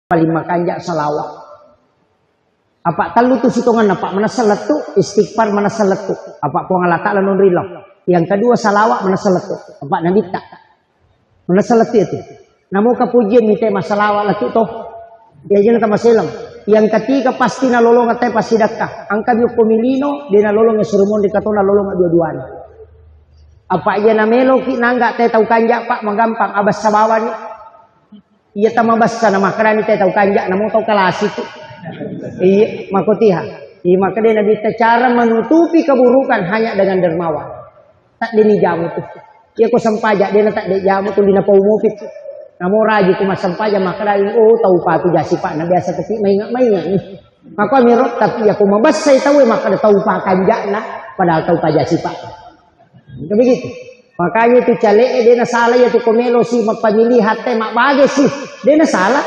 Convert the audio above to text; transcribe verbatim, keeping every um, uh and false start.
paling makanja salawat. Apa tellu tu sitonganna, Pak, manessa lettu, istighfar manessa lettu. Apa Puang Allah Ta'ala nonrilo. Yang kedua salawat manessa lettu. Apa Nabitta. Manessa lettu itu. Namo kapujian mite masalawat lettu toh. Ya, jangan kamaselang. Yang ketiga pasti nalolong atai pasti dakka. Angka biokko milino, dia nalolong yang suruh mondi katona lolong dua-duanya. Apa iya nameloki nangga te tau kanja, Pak, magampang abassa bawani. Iya tamabessa na makkedani te tau kanja, namo tau kalasi tu. Iya, makotiha. Iya, makkeda Nabitta cara menutupi keburukan hanya dengan dermawan. Tak deni jamu tu. Iya ko sempaja, dena tak de jamu tu, dina pau mupit. Namo raji ku massempajang makkeda, "Oh, tau patu jasi, Pak, na biasa tapi mainga-mainga ni." Maka miro, tapi iya ko mabessai tau, makkeda tau pakanjana, padahal tau pajasi, Pak. Itu begitu. Makanya itu cale'e dena salah ya tu komelo si mappamili hatte mabbage si. Dena salah.